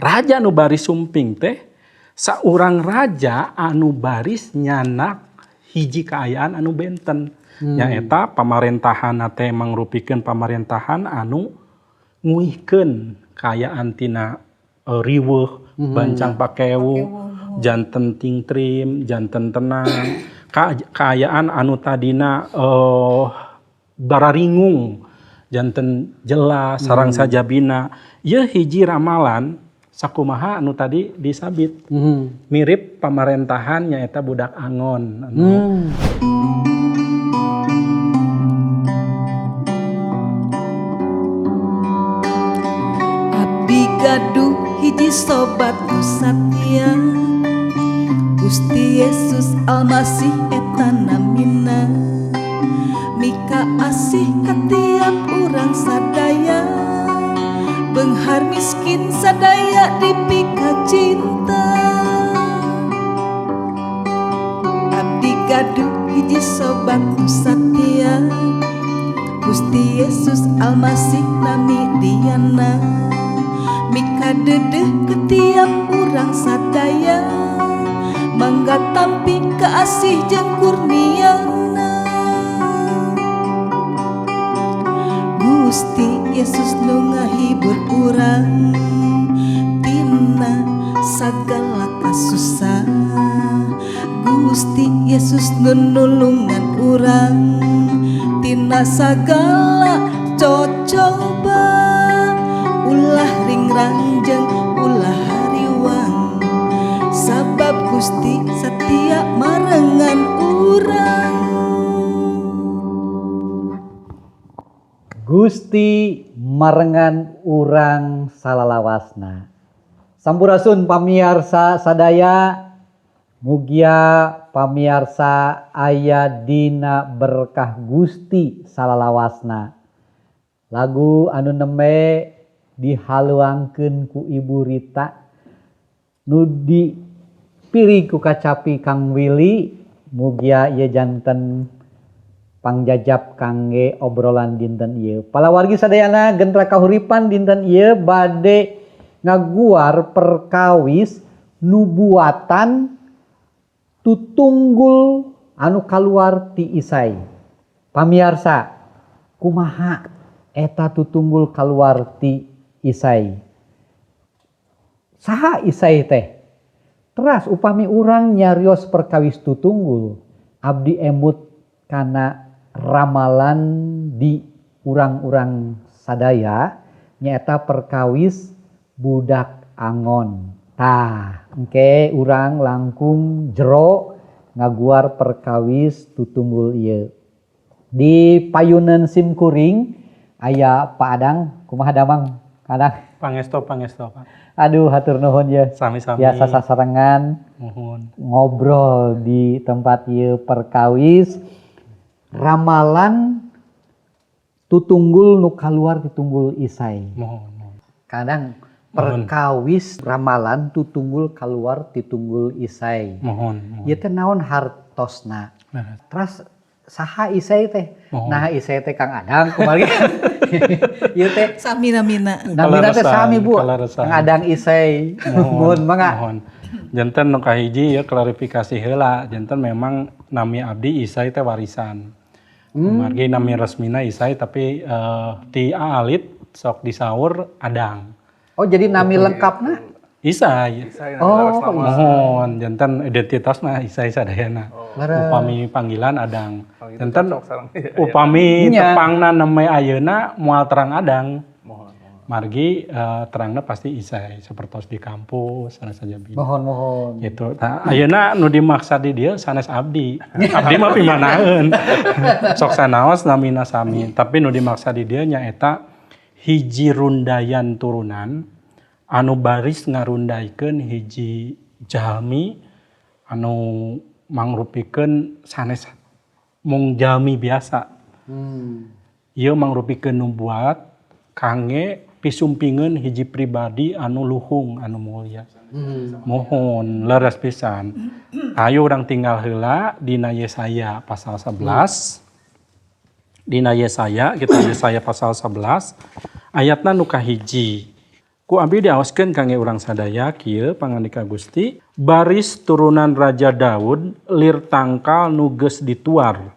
Raja nu baris sumping teh saurang raja anu baris nyanak hiji kaayaan anu benten. Nyaeta pamarentahan teh mangrupikeun pamarentahan anu nguihkeun kaayaan tina riweuh, bancang pakewu, janten tingtrim, janten tenang. Kaayaan anu tadina bararingung, janten jelas sareng sajabina. Ieu hiji ramalan sakumaha anu tadi disabit. Mirip pamarentahan nyaeta budak angon anu Abdi gaduh hiji sobat nu satia, Gusti Yesus Almasih eta namina. Mika asih ka tiap urang sadaya, beunghar miskin sadaya dipika cinta. Abdi gaduh hiji sobat nu satia, Gusti Yesus Almasih nami diana. Mika dedeh ke tiap urang sadaya, mangga tampi kaasih jeung kurniana. Gusti Yesus nu ngahibur urang tina sagala kasusah. Gusti Yesus nu nulungan urang tina sagala cocoba. Ulah ringrang jeung ulah hariwang, sabab Gusti satia marengan urang. Gusti marengan urang salalawasna. Sampurasun pamiarsa sadaya, mugia pamiarsa aya dina berkah Gusti salalawasna. Lagu anu nembe dihaluangkeun ku Ibu Rita nu dipilih ku kacapi Kang Willy, mugia ieu janten pangjajab kangge obrolan dinten ieu. Palawargi sadayana Gentra Kahuripan dinten ieu bade ngaguar perkawis nubuatan tutunggul anu kaluar ti Isai. Pamiarsa, kumaha eta tutunggul kaluar ti Isai? Saha Isai teh? Teras upami urang nyarios perkawis tutunggul, abdi emut kana ramalan di urang-urang sadaya nyaeta perkawis budak angon. Tah, engke urang langkung jero ngaguar perkawis tutunggul ieu. Di payunan sim kuring aya Pak Adang, kumaha damang? Kadang. Pangesto, pangesto, Pak. Aduh, hatur nuhun ya. Sami-sami. Biasa sasarengan. Nuhun. Ngobrol di tempat ieu perkawis ramalan tutunggul nu kaluar titunggul Isai. Mohon, mohon. Kadang perkawis ramalan tutunggul kaluar titunggul Isai. Mohon, mohon. Ieu teh naon hartosna? Leres. Teras saha Isai teh? Mohon. Nah, Isai teh Kang Adang kumaha? Ieu teh sami namina. Namina teh sami, Bu. Kaleresan. Kang Adang Isai. Mohon mangga. Mohon. Janten nu kahiji ya klarifikasi heula, janten memang nami abdi Isai teh warisan. Margi nami resmina Isai tapi ti aalit sok disaur Adang. Oh, jadi nami lengkapna? Isai. Isai. Oh, mohon, janten identitasna Isai sadayana. Oh. Upami panggilan Adang. Oh, gitu Janten cocok sareng. Iya, upami Nya. tepangna name ayeuna moal terang Adang. Mohon, mohon. Margi terangna pasti Isai sapertos di kampus sanes saja bi. Mohon, mohon. Gitu. Tah ayeuna nu dimaksa di dieu sanes abdi. Abdi mah pimanaeun. Sok sanaos namina sami, tapi nu dimaksa di dieu nyaeta hiji rundayan turunan anu baris ngarundaikeun hiji jalmi anu mangrupikeun sanes mung jalmi biasa. Ieu mangrupikeun nubuat kangge pisumpingeun hiji pribadi anu luhung anu mulia. Mohon leres pisan. Ayo urang tinggal heula dina Yesaya pasal 11. Dina Yesaya, kita Yesaya pasal 11 ayatna nu kahiji. Ku abdi diaoskeun kangge urang sadaya kieu pangandika Gusti, baris turunan Raja Daud lir tangkal nu geus dituar.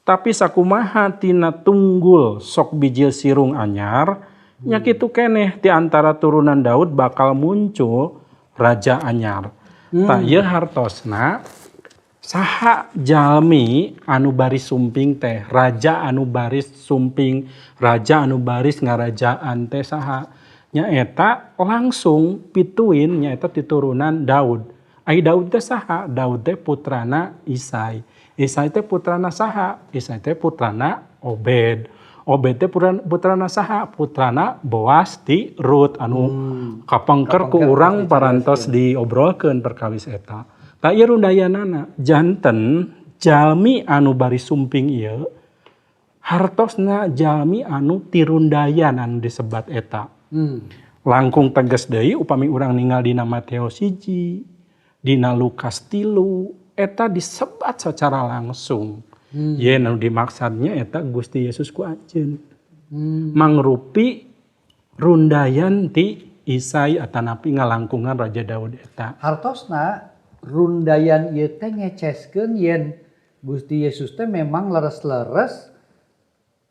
Tapi sakumaha tina tunggul sok bijil sirung anyar, nya kitu keneh ti antara turunan Daud bakal muncul raja anyar. Tah, ieu hartosna saha jalmi anu baris sumping teh, raja anu baris sumping, raja anu baris ngarajaan teh saha? Nyaeta langsung pituin nyaeta ti turunan Daud. Ai Daud teh saha? Daud teh putrana Isai. Isai teh putrana saha? Isai teh putrana Obed. Obed teh putrana saha? Putrana Boas ti Ruth anu kapengker ku Kapengker urang pasti parantos diobrolkeun perkawis eta. Tah, ieu rundayanana janten jalmi anu baris sumping ieu hartosna jalmi anu tirundayan anu disebat eta. Langkung tegas deui upami urang ningal dina Matius 1, dina Lukas 3, eta disebat secara langsung. Yen anu dimaksudnya eta Gusti Yesus ku anjeun. Mangrupi rundayan ti Isai atanapi ngalangkungan Raja Daud eta. Hartosna rundayan ieu teh ngeceskeun yen Gusti Yesus teh memang leres-leres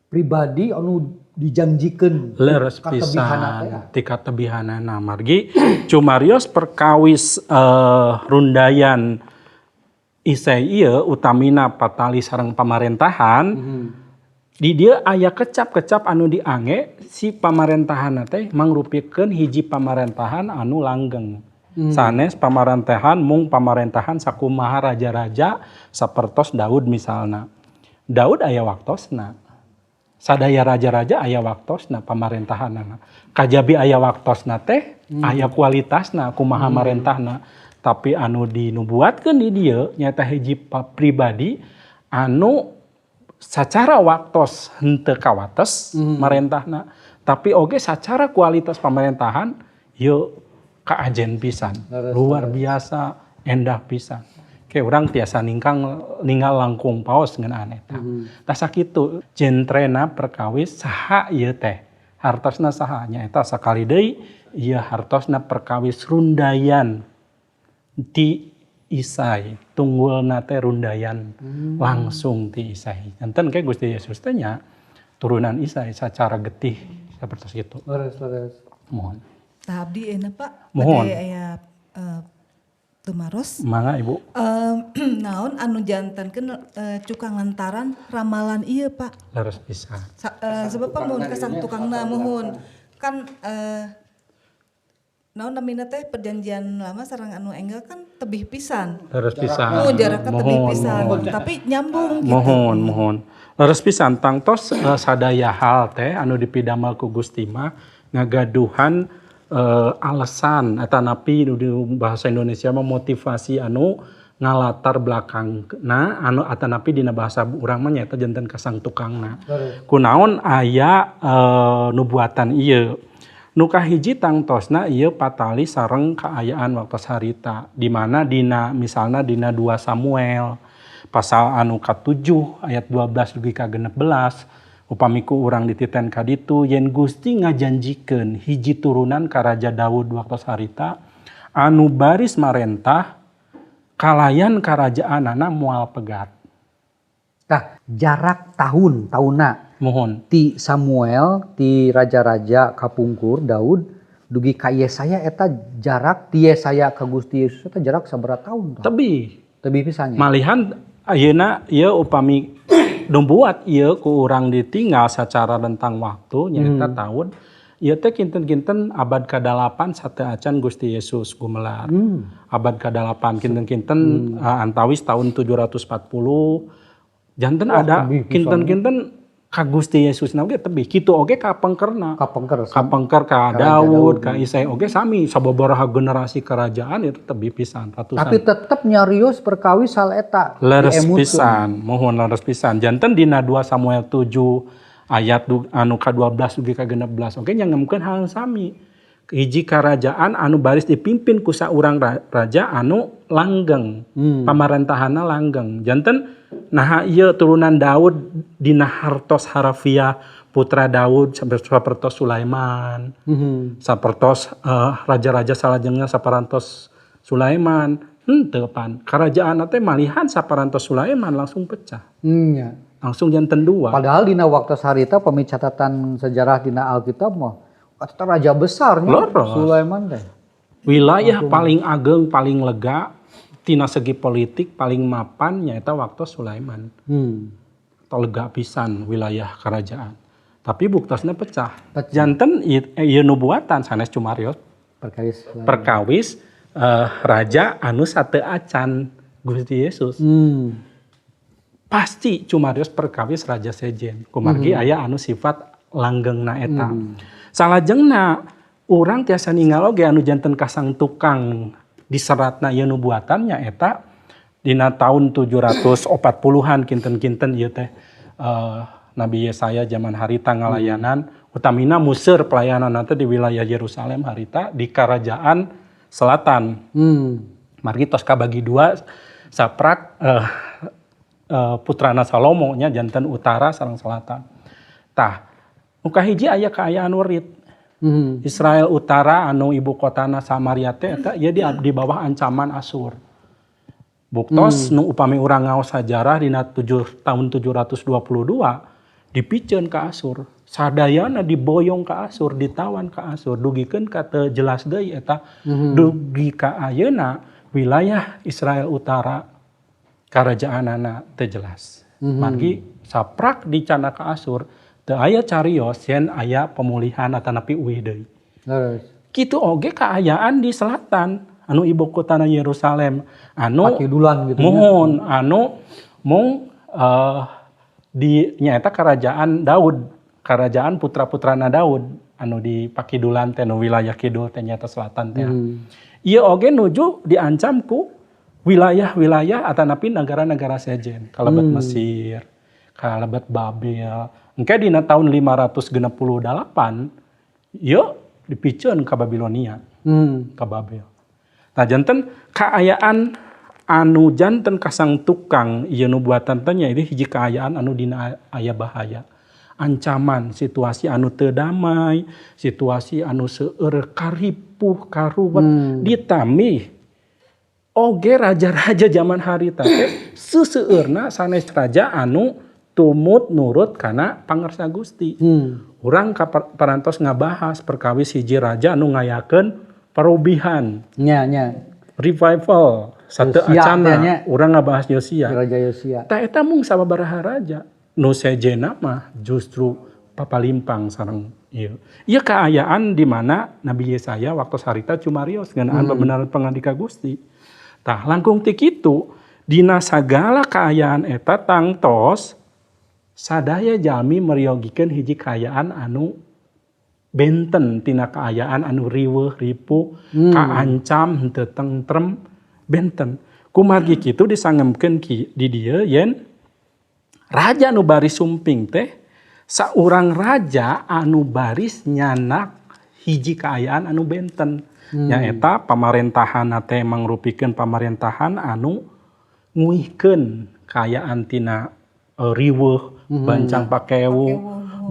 pribadi anu dijanjikeun Leres katebihana teh. Pisan ti katebihanana, margi cumarios perkawis rundayan Isai ieu utamina patali sareng pamarentahan. Di dieu aya kecap-kecap anu diangge si pamarentahan teh mangrupikeun hiji pamarentahan anu langgeng. Sanes pamarentahan mung pamarentahan sakumaha raja-raja sapertos Daud misalna. Daud aya waktosna. Sadaya raja-raja aya waktosna pamarentahanana. Kajabi aya waktosna teh aya kualitasna kumaha marentahna. Tapi anu dinubuatkeun di dieu nyaeta hiji pribadi anu secara waktos henteu kawates marentahna, tapi oge secara kualitas pemerintahan ieu kaajen pisan. Luar biasa endah pisan. Ke urang tiasa ningkang ninggal langkung paos ngeunaan eta. Tah, sakitu jentrena perkawis saha ieu teh. Hartosna saha? Nyaeta sakali deui ieu hartosna perkawis rundayan ti Isai, tunggulna teh rundayan langsung ti Isai. Janten ke Gusti Yesus teh nya turunan Isai secara getih seperti itu. Leres, leres. Mohon. Tah, abdi enak, Pak. Mohon. Bade aya tumaros. Mangga, Ibu. Naon anu jantenkeun cukang lantaran ramalan ieu, Pak? Leres pisan. Sebab Pak mun kesang tukangna, muhun. Kan naon namina teh, perjanjian lama sareng anu enggal kan tebih pisan. Leres pisan. Oh, jaraknya tebih Mohon, pisan, mohon. Tapi nyambung gitu. Mohon, mohon. Leres pisan, tangtos sadaya hal teh anu dipidamel ku Gusti mah ngagaduhan alasan atanapi nu di bahasa Indonesia mah motivasi anu ngalatar belakangna anu atanapi dina bahasa urang mah nyaeta janten kasang tukangna. Kunaon aya nubuatan ieu? Nu kahiji tangtosna ieu patali sareng kaayaan waktos harita, di mana dina misalna dina 2 Samuel pasal anu ka-7 ayat 12 dugi ka 16, upami ku urang dititen ka ditu yen Gusti ngajanjikeun hiji turunan ka Raja Daud waktos harita anu baris marentah kalayan karajaanana moal pegat. Tah, jarak tahun taunna Mohon. ti Samuel, ti raja-raja kapungkur Daud dugi ka Yesaya eta, jarak ti Yesaya ka Gusti Yesus eta jarak sabaraha tahun, tah? Tebih. Tebih pisan nya. Malihan ayeuna ieu upami nubuat ieu ku urang ditinggal secara rentang waktu nyaeta tahun ieu teh kinten-kinten abad ka-8 sateuacan Gusti Yesus gumelar. Abad ka-8 kinten-kinten antawis tahun 740 janten Wah, ada tebih pisan. Kinten-kinten ka Gusti Yesus na oge tebih. Kitu oge kapengkerna. Kapengker. Kapengker ka Raja Daud, Daud. ka Isai oge sami sababaraha generasi kerajaan itu tebih pisan, ratusan. Tapi tetep nyarios perkawis hal eta. Leres Diemutkeun. pisan, mohon, leres pisan. Janten dina 2 Samuel 7 ayat anu ka-12 dugi ka-16 oge nyangemkeun hal sami. Hiji kerajaan anu baris dipimpin ku saurang raja anu langgeng. Pamarentahana langgeng. Janten Nah, ieu turunan Daud dina hartos harafiah putra Daud sapertos Sulaiman. Sapertos raja-raja salajengna saparantos Sulaiman. Henteu pan. Kerajaan teh malihan saparantos Sulaiman langsung pecah. Langsung janten dua. Padahal dina waktu harita pami catatan sejarah dina Alkitab mah kata raja besarnya Leres. Sulaiman teh. Wilayah paling ageng, paling lega tina segi politik paling mapan nyaeta waktu Sulaiman. Atau lega pisan wilayah kerajaan. Tapi buktosna pecah. Pecah. Janten ieu nubuatan sanes cumarios Perkawis Sulaiman. Perkawis raja anu sateuacan Gusti Yesus. Pasti cumarios perkawis raja sejen. Kumargi aya anu sifat langgengna eta. Salajengna urang tiasa ningal oge anu janten kasang tukang diseratna ieu nubuatan nyaeta dina tahun 740-an kinten-kinten ieu teh Nabi Yesaya zaman harita ngalayanan, utamina museur pelayanan teh di wilayah Yerusalem harita di kerajaan selatan. Margi tos kabagi dua saprak putrana Salomo nya janten utara sareng selatan. Tah, nu kahiji aya kaayaan werit. Israel Utara anu ibu kotana Samaria teh eta ieu di bawah ancaman Asur. Buktos nu upami urang ngaos sajarah dina tahun 722 dipiceun ka Asur. Sadayana diboyong ka Asur, ditawan ka Asur, dugikeun ka teu jelas deui eta dugi ka ayeuna wilayah Israel Utara karajaanana teu jelas. Margi saprak dicandak ka Asur teu aya carios yen aya pemulihan atanapi uih deui. Kitu oge kaayaan di selatan anu ibu kotana Yerusalem anu Pakidulan gitu nya. Muhun anu mung di nyaeta kerajaan Daud, kerajaan putra-putrana Daud anu di Pakidulan teh nu wilayah kidul teh nyaeta selatan teh. Ieu oge nuju diancam ku wilayah-wilayah atanapi negara-negara sejen, kalebet Mesir, kalebet Babel. Engke dina tahun 568 ieu dipiceun ka Babilonia, ka Babel. Nah, janten kaayaan anu janten kasang tukang ieu nubuatan teh nya hiji kaayaan anu dina aya bahaya. Ancaman, situasi anu teu damai, situasi anu seueur karipuh, karuwet, ditambih oge raja-raja zaman harita teh seseueurna sanes raja anu tumut nurut kana pangersa Gusti. Urang parantos ngabahas perkawis hiji raja anu ngayakeun perubihan. Nya, nya. Revival satu Yosia acana teh nya. Urang ngabahas Yosia. Raja Yosia. Tah eta mung sababaraha raja. Nu sejenna mah justru papalimpang sareng ieu. Ieu kaayaan di mana Nabi Yesaya waktu harita cumarios ngeunaan pembenaran pangandika Gusti. Tah langkung ti kitu dina sagala kaayaan eta tangtos sadaya jalmi meryogikeun hiji kaayaan anu benten tina kaayaan anu riweuh ripuh, kaancam henteu tentrem benten. Kumargi kitu disangemkeun di dieu yen raja anu baris sumping teh saurang raja anu baris nyanak hiji kaayaan anu benten. Nyaeta pamarentahan teh mangrupikeun pamarentahan anu nguihkeun kaayaan tina riweuh, bancang pakewu,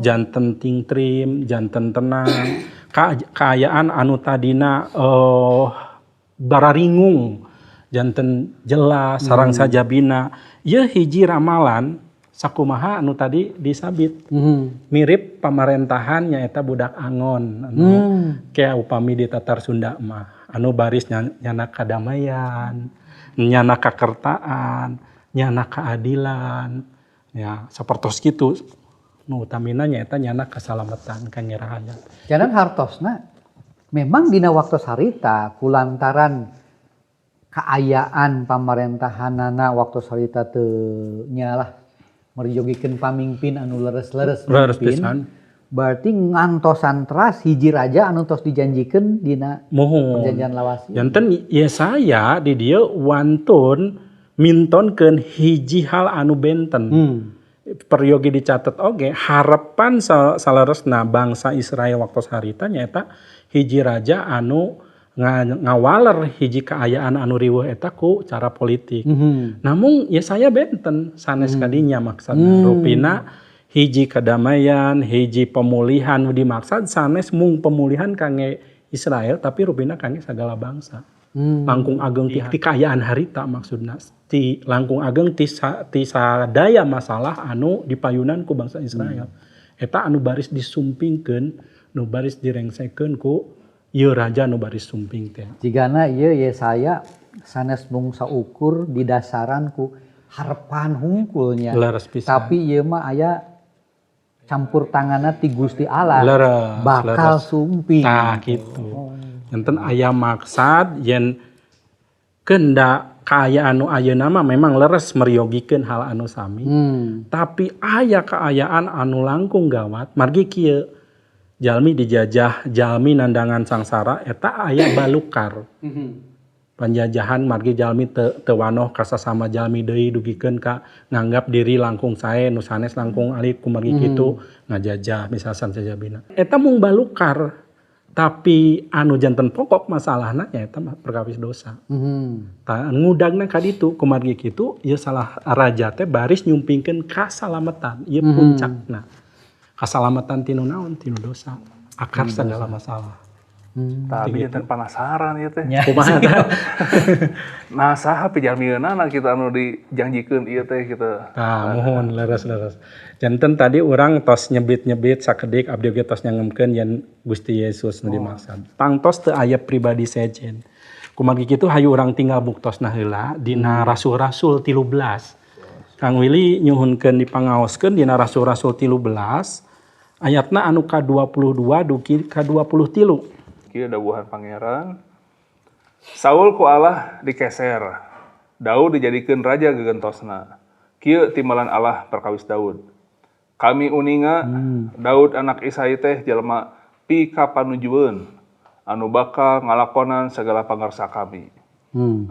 janten tingtrim, janten tenang. Kaayaan anu tadina bararingung, janten jelas sareng sajabina. Ieu hiji ramalan sakumaha anu tadi disabit. Mirip pamarentahan nyaeta budak angon anu kayak upami di Tatar Sunda mah anu baris nyana kadamaian, nyana kakertaan, nyana keadilan, ya sapertos kitu. Nu utamina nyaeta nyana kesalamatan kangerahayan. Jangan hartosna memang dina waktu harita kulantaran kaayaan pamarentahanana waktu harita teu nyalah meryogikeun pamingpin anu leres-leres Leres mimpin. Pisan. Berarti ngantosan teras hiji raja anu tos dijanjikeun dina Muhun. Perjanjian lawas ieu. Janten Yesaya di dieu wantun mintonkeun hiji hal anu benten. Peryogi dicatat oge harapan saleresna bangsa Israel waktu harita nyaeta hiji raja anu Ngawaler hiji kaayaan anu riweuh eta ku cara politik. Namun Yesaya benten, sanes kadinya maksudna. Rupina hiji kedamaian, hiji pemulihan nu dimaksud sanes mung pemulihan kangge Israel, tapi rupina kangge segala bangsa. Langkung ageng ti kaayaan harita maksudna. Ti langkung ageng ti sadaya masalah anu dipayunan ku bangsa Israel. Eta anu baris disumpingkeun, nu baris direngsekeun ku ieu raja nu baris sumping teh. Jigana ieu Yesaya sanes mung saukur didasaran ku harepan hungkulnya. Leres pisan. Tapi ieu mah aya campur tanganna ti Gusti Allah. Leres, bakal leres. Sumping. Tah gitu. Enten aya maksad yen keunda kaayaan anu ayeuna mah memang leres meryogikeun hal anu sami. Tapi aya kaayaan anu langkung gawat margi kieu, jalmi dijajah, jalmi nandangan sangsara, eta aya balukar. Panjajahan margi jalmi teu wanoh ka sasama jalmi deui, dugikeun ka nganggap diri langkung sae, nu sanes langkung alit, kumargi kitu ngajajah misalkan sajabina. Eta mung balukar, tapi anu janten pokok masalahna nyaeta mah perkawis dosa. Tah, ngudagna ka ditu, kumargi kitu ieu salah raja teh baris nyumpingkeun kasalametan, ieu puncakna. Kasalamatan tinu naon? Tinu dosa. Akar segala masalah. Tapi janten penasaran ieu teh. Nya. Kumaha tah? Nah, saha pijalmieunana kita anu dijanjikeun ieu teh gitu? Tah, muhun, leres-leres. Janten tadi urang tos nyebit-nyebit sakedik, abdi oge tos nyangemkeun yen Gusti Yesus nu dimaksud. Tangtos teu aya pribadi sejen. Kumargi kitu hayu urang tinggal buktosna heula dina Rasul-rasul 13. Kang Willy nyuhunkeun dipangaoskeun dina Rasul-rasul 13 ayatna anu ka-22 dugi ka-23. Kieu dawuhan Pangeran. Saul ku Allah dikeser. Daud dijadikeun raja gegentosna. Kieu timbalan Allah perkawis Daud. Kami uninga Daud anak Isai teh jelema pikapanujueun anu bakal ngalakonan segala pangersa kami.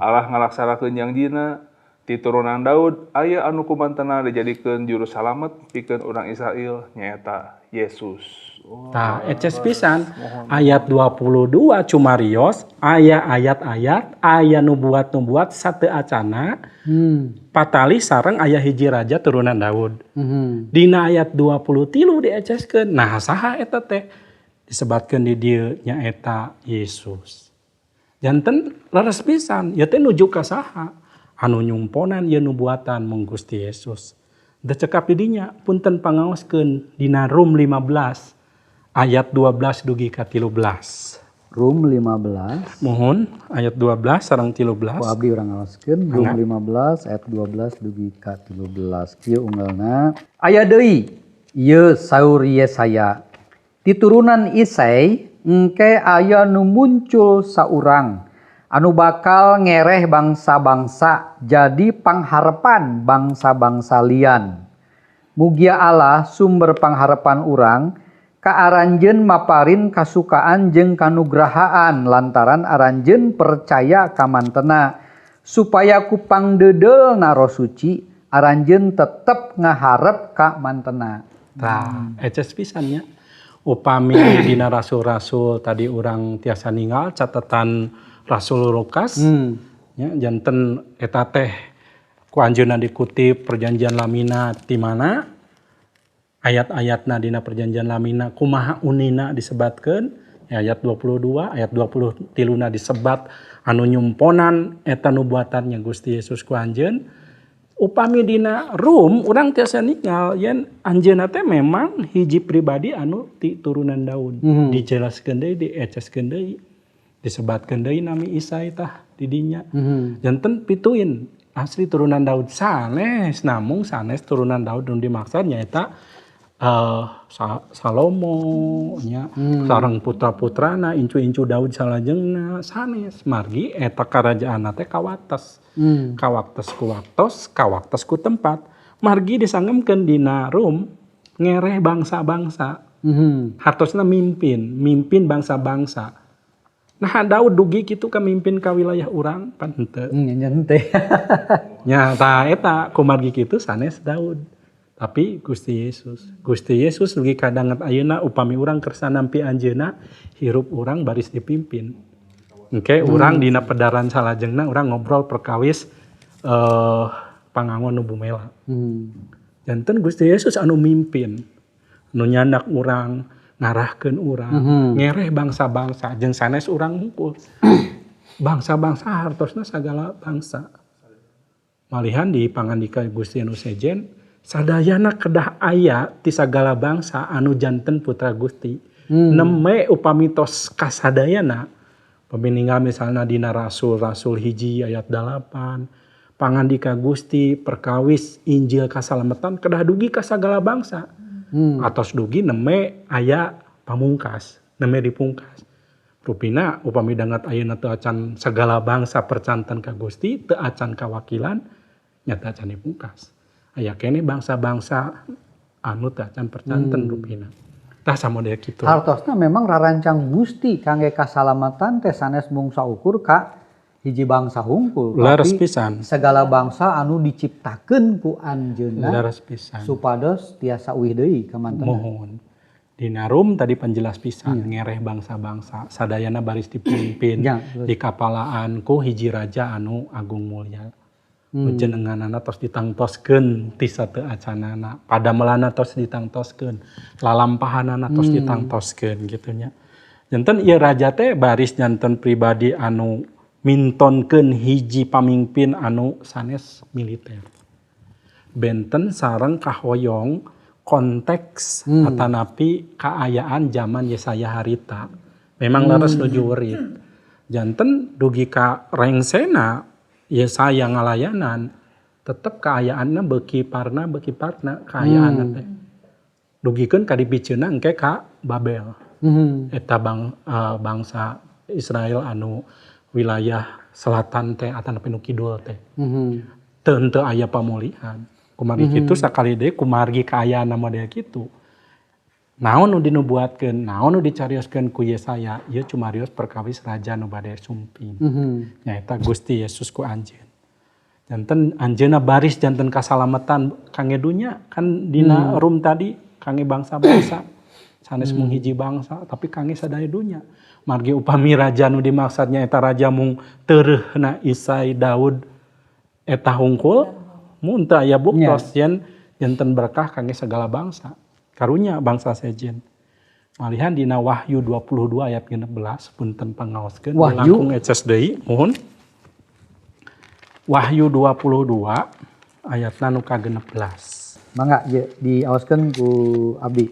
Allah ngalaksanakeun jangjina, ti turunan Daud aya anu kumantena dijadikeun juru salamet pikeun urang Israel, nyaeta Yesus. Oh, Tah, eces pisan. Ayat 22 cumarios, aya ayat-ayat, aya nubuat-nubuat sate acana, patali sareng aya hiji raja turunan Daud. Dina ayat 23 dieceskeun. Nah, saha eta teh? Disebatkeun di dieu nyaeta Yesus. Janten leres pisan, ieu teh nuju ka saha? Anu nyumponan ieu nubuatan mung Gusti Yesus. Teu cekap di dinya, punten pangaoskeun dina Rum 15 ayat 12 dugi ka 13. Rum 15. Mohon ayat 12 sareng 13. Ku abdi urang ngaoskeun Rum 15 ayat 12 dugi ka 13. Kieu unggalna. Aya deui ieu saur Yesaya. Ti turunan Isai engke aya nu muncul saurang anu bakal ngereh bangsa-bangsa, jadi pangharepan bangsa-bangsa lian. Mugia Allah sumber pangharepan urang ka aranjeun maparin kasukaan jeung kanugrahaan lantaran aranjeun percaya ka mantena, supaya ku pangdeudeulna Roh Suci aranjeun tetep ngaharep ka mantena. Tah, eces pisan nya. Upami dina rasul-rasul tadi urang tiasa ninggal catatan Rasul Lukas ya, janten eta teh ku anjeunna dikutip perjanjian lamina ti mana ayat-ayatna dina perjanjian lamina kumaha unina disebatkeun ya, ayat 22 ayat 20 tiluna disebat anu nyumponan eta nubuatannya Gusti Yesus ku anjeun. Upami dina Rum urang tiasa ninggal yen anjeunna teh memang hiji pribadi anu ti turunan Daud. Dijelaskeun deui, dieceskeun deui, disebatkeun deui nami Isai tah di dinya. Janten pituin asli turunan Daud sanes, namung sanes turunan Daud nu dimaksud nyaeta Salomo nya sareng putra-putrana, incu-incu Daud salajengna sanes, margi eta karajaanna teh kawates. Kawaktes ku waktos, kawaktes ku tempat. Margi disangemkeun dina Rum ngereh bangsa-bangsa. Hartosna mimpin, mimpin bangsa-bangsa. Nah, Daud dugi kitu ka mimpin ka wilayah urang pan henteu. Nya henteu. Nya tah eta kumargi kitu sanes Daud. Tapi Gusti Yesus. Gusti Yesus dugi kadanget ayeuna upami urang kersa nampi anjeunna, hirup urang baris dipimpin. Oke, urang dina pedaran salajengna urang ngobrol perkawis pangangon nu bumela. Janten Gusti Yesus anu mimpin, nu nyandak urang, ngarahkeun urang, ngereh bangsa-bangsa jeung sanes urang hungkul. Bangsa-bangsa hartosna sagala bangsa. Malihan di pangandika Gusti anu sejen, sadayana kedah aya ti sagala bangsa anu janten putra Gusti. Neme upami tos kasadayana, pami misalna dina Rasul-rasul 1 ayat 8, pangandika Gusti perkawis Injil kasalametan kedah dugi ka sagala bangsa. Atos dugi neme aya pamungkas, neme dipungkas. Rupina upami dangat ayeuna teu acan sagala bangsa percanten ka Gusti, teu acan kawakilan, nyata acan dipungkas. Aya keneh bangsa-bangsa anu teu acan percanten rupina. Tah samodel kitu. Hartosna memang rarancang Gusti kangge kasalamatan teh sanes mung saukur ka hiji bangsa hungkul, Leres tapi pisan. Segala bangsa anu diciptakeun ku anjeunna Leres pisan. Supados tiasa uih deui ka mantena. Mohon. Dina Rum tadi penjelas pisan ngereh bangsa-bangsa sadayana baris dipimpin Ya, terus. di kapalaan ku hiji raja anu agung mulia. Jenenganana tos ditangtoskeun ti sateu acanana, padamelanna tos ditangtoskeun, lalampahanana tos ditangtoskeun gitu nya. Janten ieu raja teh baris janten pribadi anu mintonkeun hiji pamimpin anu sanes militer. Benten sareng kahoyong konteks atanapi kaayaan zaman Yesaya harita. Memang leres nuju werit. Janten dugi ka rengsena Yesaya ngalayanan tetep kaayaanna beuki parna kaayaan teh. Dugikeun ka dipiceunna engke ka Babel. Eta bangsa Israel anu wilayah selatan teh atanapi nu kidul teh. Teu henteu aya pamulihan. Kumargi kitu sakali deui kumargi kaayaan model kitu. Naon nu dinubuatkeun, naon nu dicarioskeun ku Yesaya, ieu cumarios perkawis raja nu bade sumping. Nyaeta Gusti Yesus ku anjeun. Janten anjeunna baris janten kasalametan kangge dunya kan dina Rum tadi kangge bangsa-bangsa. Sanes mung hiji bangsa tapi kangge sadaya dunya. Margi upami raja nu dimaksad nyaeta raja mung tereuhna Isai Daud eta hungkul mun teu aya buktos yen janten berkah kangge segala bangsa. Karunya bangsa sejen. Malihan dina Wahyu 22 ayat 16 punten pangaoskeun. Wahyu. Langkung eces deui muhun. Wahyu 22 ayatna nu ka-16. Mangga ye diaoskeun ku abdi.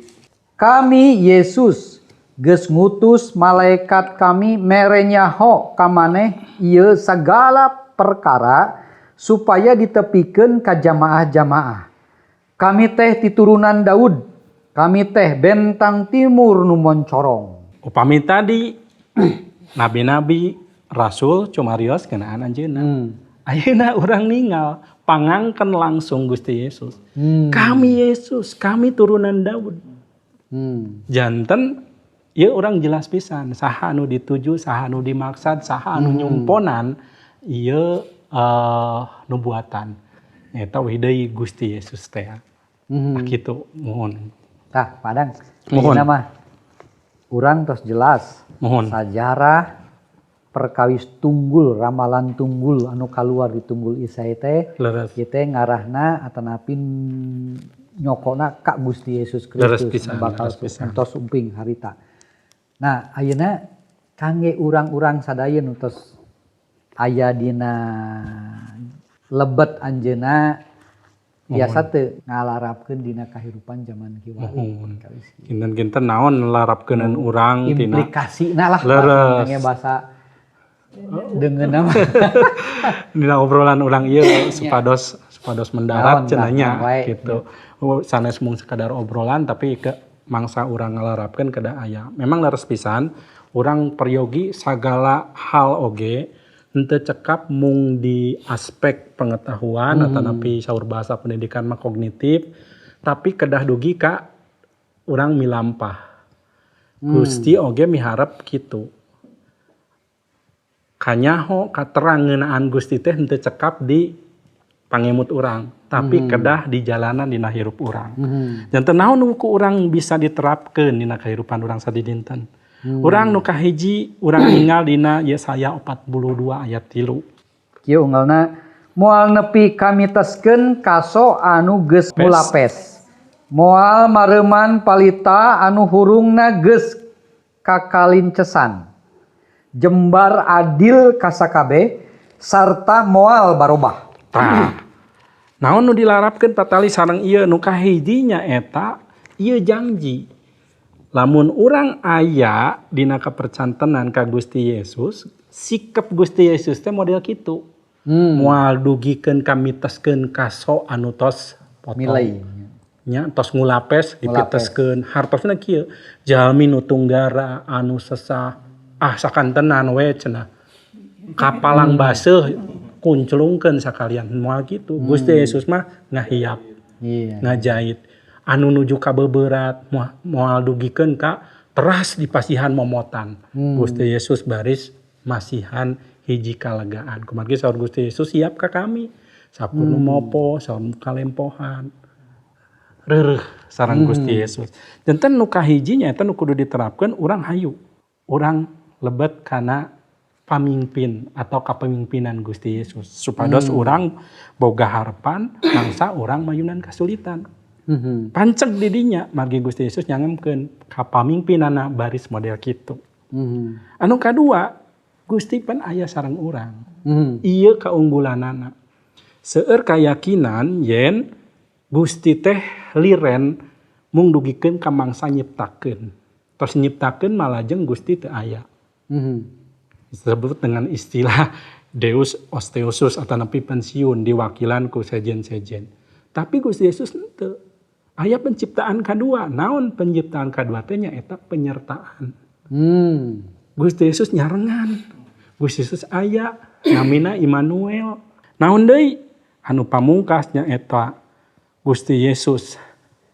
Kami Yesus geus ngutus malaikat kami mere nyaho ka maneh ieu sagala perkara supaya ditepikeun ka jamaah-jamaah. Kami teh titurunan Daud, kami teh bentang timur nu moncorong. Upami tadi nabi-nabi rasul cumarios kenaan anjeunna. Ayeuna urang ningal pangangken langsung Gusti Yesus. Kami Yesus, kami turunan Daud. Janten ieu urang jelas pisan saha anu dituju, saha anu dimaksad, saha anu nyumponan ieu nubuatan. Eta wih deui Gusti Yesus teh. Nah, kitu muhun. Tah, Padang. Muhun. Ayeuna mah urang tos jelas. Muhun. Sajarah perkawis tunggul, ramalan tunggul anu kaluar di tunggul Isai teh Leres. Ieu teh ngarahna atanapi nyokona ka Gusti Yesus Leres Kristus pisan, bakal leres pisan. entos umping harita. Nah, ayeuna kangge urang-urang sadaya nu tos aya dina lebet anjeunna biasa teu ngalarapkeun dina kahirupan zaman kiwari. Muhun. Kinten-kinten naon larapkeunan urang tina Implikasina lah Leres. kangge bahasa dengan nama. Dina obrolan urang ieu supados supados mendarat Naon, cenah nya tah, wae. Gitu. Oh, sanes mung sekadar obrolan tapi ke mangsa urang ngalarapkeun kedah aya. Memang leres pisan urang peryogi sagala hal oge henteu cekap mung di aspek pengetahuan atanapi saur bahasa pendidikan mah kognitif tapi kedah dugi ka urang milampah. Gusti oge miharep kitu. Kanyaho katerang ngeunaan Gusti teh henteu cekap di pangemut urang, tapi kedah di jalanan dina hirup urang. Janten naon nu ku urang bisa diterapkeun dina kahirupan urang sadidinten. Urang nu kahiji, urang ninggal dina Yesaya 42 ayat 3. Kieu unggalna, moal nepi kamiteskeun kaso anu geus Pes. Mulapes. Moal mareuman palita anu hurungna geus kakalincesan. Jembar adil kasakabeh sarta moal barobah. Tah. Naon nu dilarapkeun patali sareng ieu? Nu kahiji nyaeta ieu janji. Lamun urang aya dina kapercantenan ka Gusti Yesus, sikap Gusti Yesus teh model kitu. Moal dugikeun kamiteskeun kaso anu tos potong. Milai. Nya tos ngulapes dipiteskeun. Hartosna kieu, jalmi nu tunggara anu sesah, ah sakantenan we cenah. Kapalang baseuh kunclungkeun sakalian, moal kitu. Gusti Yesus mah ngahiap, ngajait. Anu nuju ka beberat moal dugikeun ka teras dipasihan momotan. Gusti Yesus baris masihan hiji kalegaan. Kumargi saur Gusti Yesus siap ka kami. Sakur nu mopo, saur nu kalempohan. Reureuh sareng Gusti Yesus. Janten nu kahiji nya eta nu kudu diterapkeun urang hayu. Urang lebet kana pamimpin atau kapemimpinan Gusti Yesus supados urang boga harapan mangsa urang mayunan kasulitan. Panceg didinya margi Gusti Yesus nyangemkeun kapamimpinanna baris model kitu. Anu kadua, Gusti pan aya sareng urang. Ieu kaunggulanana. Seueur kayakinan yen Gusti teh liren mung dugikeun ka mangsa nyiptakeun. Tos nyiptakeun malajeng Gusti teu aya. Disebut dengan istilah Deus Osteosus atau nepi pensiun diwakilan ku sejen-sejen. Tapi Gusti Yesus henteu. Aya penciptaan kadua. Naon penciptaan kadua teh? Nyaeta penyertaan. Gusti Yesus nyarengan. Gusti Yesus aya namina Immanuel. Naon deui? Anu pamungkas nyaeta Gusti Yesus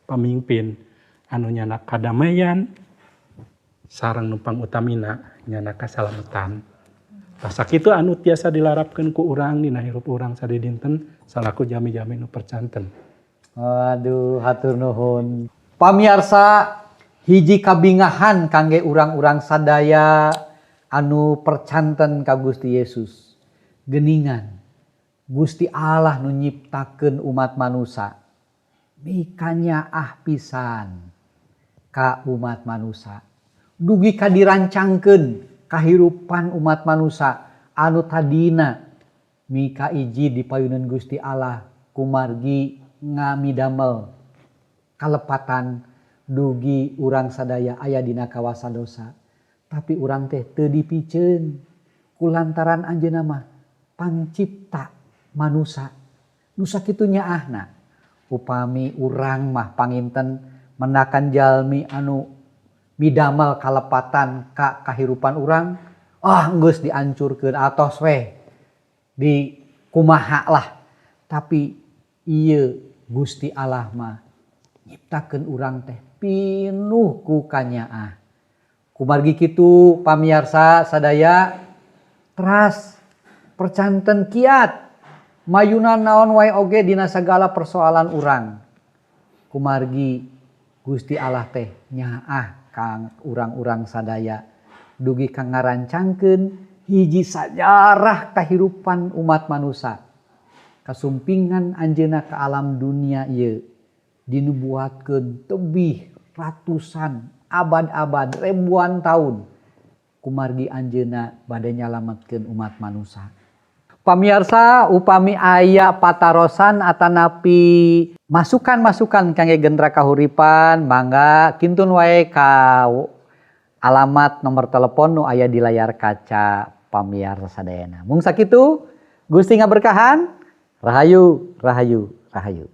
pamimpin anu nyana kadamaian sareng nu pangutamina nyana kasalamatan. Tah, sakitu anu tiasa dilarapkeun ku urang dina hirup urang sadidinten salaku jami-jami nu percanten. Waduh, hatur nuhun. Pamiarsa, hiji kabingahan kangge urang-urang sadaya anu percanten ka Gusti Yesus. Geningan Gusti Allah nu nyiptakeun umat manusia. Mikanyaah pisan ka umat manusia. Dugi ka dirancangkeun kahirupan umat manusia anu tadina mika iji di payunan Gusti Allah kumargi ngamidamel kalepatan dugi urang sadaya aya dina kawasa dosa, tapi urang teh teu dipiceun kulantaran anjeunna mah pangcipta manusia nu sakitu nyaahna. Upami urang mah panginten mendakan jalmi anu midamel kalepatan ka kahirupan urang, ah geus diancurkeun atos weh di kumaha lah. Tapi ieu Gusti Allah mah nyiptakeun urang teh pinuh ku kanyaah. Kumargi kitu, pamiarsa sadaya, teras percanten kiat mayunan naon wae oge dina sagala persoalan urang, kumargi Gusti Allah teh nyaah kang urang-urang sadaya dugi kang ngarancangkeun hiji sajarah kahirupan umat manusia. Kasumpingan anjeunna ka alam dunia ieu dinubuatkeun tebih ratusan abad-abad, ribuan tahun, kumargi anjeunna bade nyalametkeun umat manusia. Pamiarsa, upami aya patarosan atanapi masukan-masukan kangge Gentra Kahuripan, mangga kintun wae ka alamat nomor telepon nu aya di layar kaca pamiarsa sadayana. Mung sakitu, Gusti ngaberkahan. Rahayu, rahayu, rahayu.